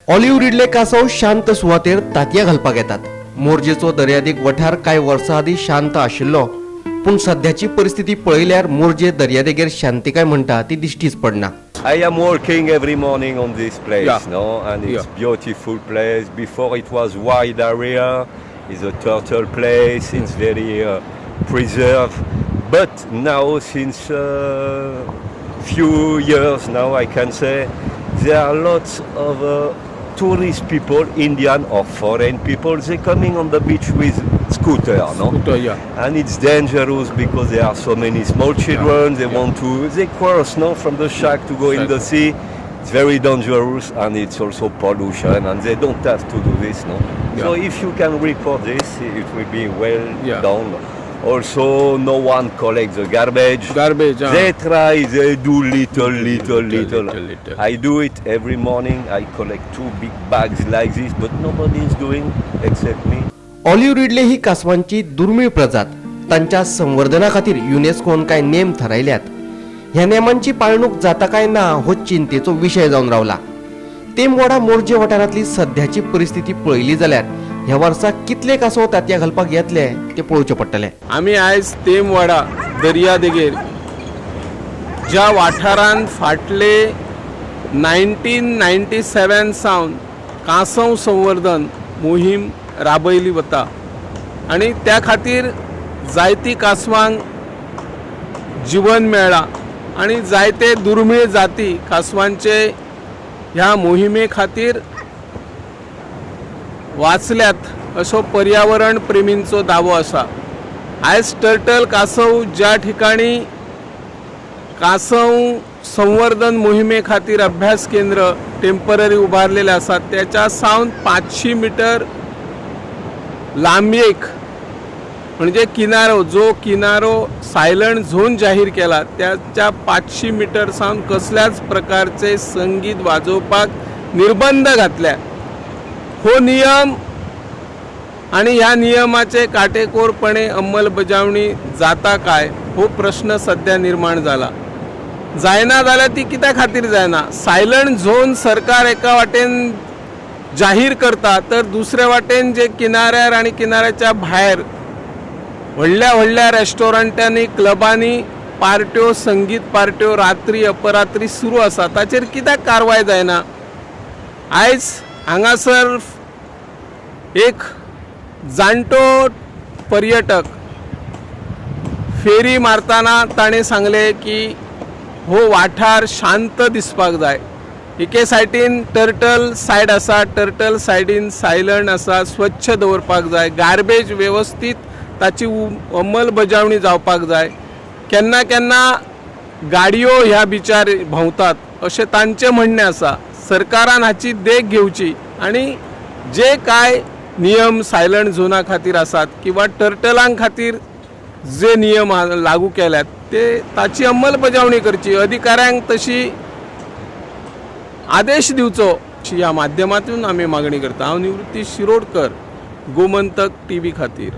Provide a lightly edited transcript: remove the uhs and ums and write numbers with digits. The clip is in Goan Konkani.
ऑलिव्ह रिडले कासव शांत सुवातेर तांतयां घालपाक येतात. मोरजेचो दर्यादेग वठार कांय वर्सां आदीं शांत आशिल्लो, पूण सध्याची परिस्थिती पळयल्यार मोरजे दर्यादेगेर शांतिकाय म्हणटा ती दिश्टीच पडना. I am walking every morning on this place, no, and it's beautiful place. Before it was wide area, it's a turtle place. It's very preserved. But now, since few years now, I can say there are lots of tourist people, Indian or foreign people. They coming on the beach with scooter, no? Scooter, yeah. And it's dangerous because there are so many small children. They want to, they cross, no, from the shack to go in the sea. It's very dangerous and it's also pollution and they don't have to do this, no? So if you can report this, it will be well done. Also, no one collects the garbage. Garbage, ah. They try, they do little, little, little. Little, little. I do it every morning. I collect two big bags like this, but nobody is doing except me. Olive ridley ही कासवांची दुर्मीळ प्रजात. तांच्या संवर्धना खातीर युनेस्कोन कांय नेम थारायल्यात. ह्या नेमांची पाळणूक जाता काय ना हो चिंतेचो विशय जावन रावला. तेमवाडा मोरजे वाठारांतली सध्याची परिस्थिती पळयली जाल्यार ह्या वर्सा कितले कासव तांतयां घालपाक येतले ते पळोवचें पडटलें. आमी आयज तेमवाडा दर्यादेगेर, ज्या वाठारांत फाटले 1997 सावन कांसव संवर्धन मोहीम राबयली वता आनी त्या खातीर जायती कांसवांक जिवन मेळ्ळां आनी जायते दुर्मीळ जाती कांसवांचे ह्या मोहिमे खातीर वाचल्यात असो पर्यावरण प्रेमींचो दावो आसा. आयज टर्टल कासव ज्या ठिकाणी कासव संवर्धन मोहिमे खातीर अभ्यास केंद्र टेंपररी उबारलेले आसा, त्याच्या सावन 500 मिटर लांबयेक, म्हणजे किनारो, जो किनारो सायलंट झोन जाहीर केला, त्याच्या 500 मिटर सावन कसल्याच प्रकारचे संगीत वाजोवपाक निर्बंध घातल्या. हो नियम आणि ह्या नियमाचे काटेकोरपणे अंमलबजावणी जाता काय हो प्रश्न सध्या निर्माण जाला. जायना जाल्यार ती कित्या खातीर जायना? सायलंट झोन सरकार एका वाटेन जाहीर करता, तर दुसऱ्या वाटेन जे किनाऱ्यार आणि किनाऱ्याच्या भायर व्हडल्या व्हडल्या रेस्टॉरंटांनी, क्लबांनी पार्ट्यो, संगीत पार्ट्यो रात्री अपरात्री सुरू आसा, ताचेर कित्याक कारवाय जायना? आयज हांगासर एक जाणटो पर्यटक फेरी मारताना ताणें सांगलें की हो वाठार शांत दिसपाक जाय. एके सायडीन टर्टल सायड आसा, टर्टल सायडीन सायलंट आसा, स्वच्छ दवरपाक जाय, गार्बेज वेवस्थीत ताची अंमलबजावणी जावपाक जाय. केन्ना केन्ना गाडयो ह्या बिचार भोंवतात अशें तांचें म्हणणें आसा. सरकारान हाची देख घेवची आनी जे कांय नियम सायलंट झोना खातीर आसात किंवा टर्टलां खातीर जे नियम लागू केल्यात ते ताची अंमलबजावणी करची, अधिकाऱ्यांक तशी आदेश दिवचो अशी ह्या माध्यमातून आमी मागणी करता. हांव निवृत्ती शिरोडकर, गोमंतक टीव्ही खातीर.